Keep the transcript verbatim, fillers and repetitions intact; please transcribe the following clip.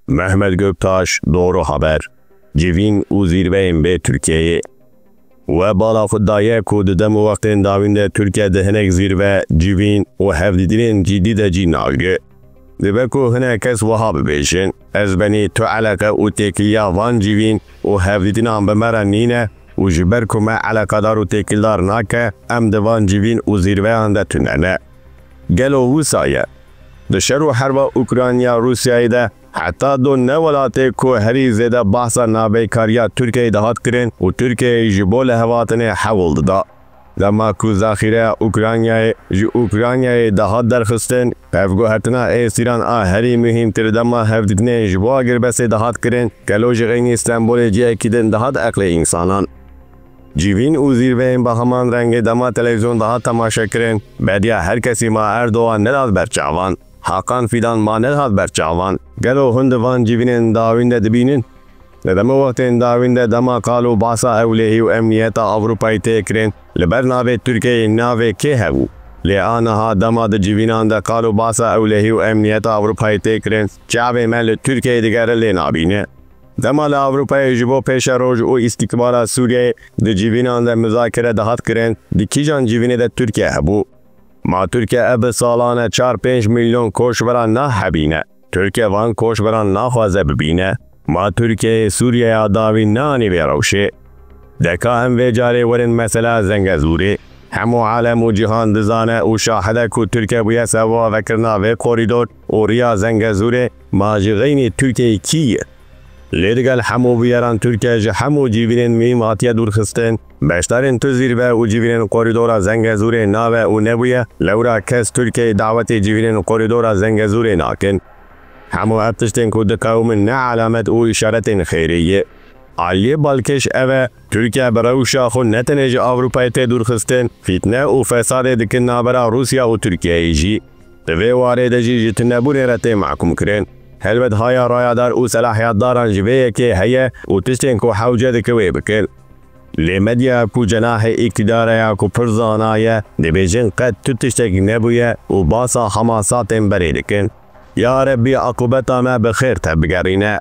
Mehmet Göktaş, Doğru Haber. Civîn û zîrveyên bê Tirkiyeyê. We bala xwe daye ku di dem û wextên dawîn de Tirkiye di hinek zîrve, civîn û hevdîtinên cidî de cî nagire. Dibe ku hinek kes wiha bibêjin, ez benî tu eleqe û têkiliya van civîn û hevdîtinan bi me re nîne û ji ber ku me eleqedar û têkildar nake, em di van civîn û zîrveyan de tune ne. Gelo wisa ye? Di şer û herba Ukrayna-Rûsyayê de heta do ne welatê ku herî zêde behsa navbeynkariya Tirkiyeyê dihat kirin û Tirkiyeyê ji bo lihevhatinê hewl dida. Dema ku zaxîreya Ukraynayê ji Ukraynayê dihat derxistin, hevguhertina êsîran a herî muhîmtir dema hevdîtinên ji bo agirbestê dihat kirin, gelo ji xeynî Stenbolê cihekî din dihat eqlê însanan. Civîn û zîrveyên bi heman rengê dema televîzyon dihat temaşe kirin, bediya her kesî ma Erdogan nedihat ber çavan, Hakan Fidan ma nedihat ber çavan. Gelo hûn di van civînên dawîn de dibînin? Di dema wextên dawîn de dema qal û bahsa ewlehî û emniyeta Ewropayê tê kirin, li ber navê Tirkiyeyê navê kê hebû? Lê aniha dema di civînan de qal û bahsa ewlehî û emniyeta Ewropayê tê kirin, çavê me li Tirkiyeyê digere lê nabîne. Dema li Ewropayê ji bo pêşeroj û îstîkbala Sûriyeyê di civînan de muzakere dihat kirin, di kîjan civînê de Tirkiye hebû? Ma Tirkiye ev bi salan e çar pênc milyon koçbera nahebîne? Tirkiye van koçberan naxwaze bibîne? Ma Tirkiyeyê Sûriyeya dawî neanî vê rewşê? Deka em vê carê werin mesela Zengezûrê. Hemû alem û cîhan dizane û şahid e ku Tirkiye bûye sebaba vekirina vê korîdor û riya Zengezûrê, ma ji xeynî Tirkiyeyê kî ye? Lê digel hemû bûyeran Tirkiye ji hemû civînên muhîm hatiye dûrxistin. Beşdarên tu zîrve û civînên korîdora Zengezûrê nabe û nebûye, lewra kes Tirkiyeyê dawetê civînên korîdora Zengezûrê nakin. Hemû ev tiştên ku diqewimin ne alamet û îşaretên xêrê ye. Aliyê balkêş ev e, Tirkiye bi rewşa xwe ne tenê ji Ewropayê tê dûrxistin, fîtne û fesadê dikin navbera Rûsya û Tirkiyeyê jî. Di vê warê de jî ji tunebûnê re tê mehkûmkirin. Helbet haya rayadar û selahiyetdaran ji vê yekê heye û tiştên ku hewce dike wê bikin. Lê medya ku cenahê îktîdarê ya ku pir zana ye, dibêjin qet tu tiştek nebûye û basa hemasatên berê dikin. Ya Rebbî, aqûbeta me bi xêr te bigerîne.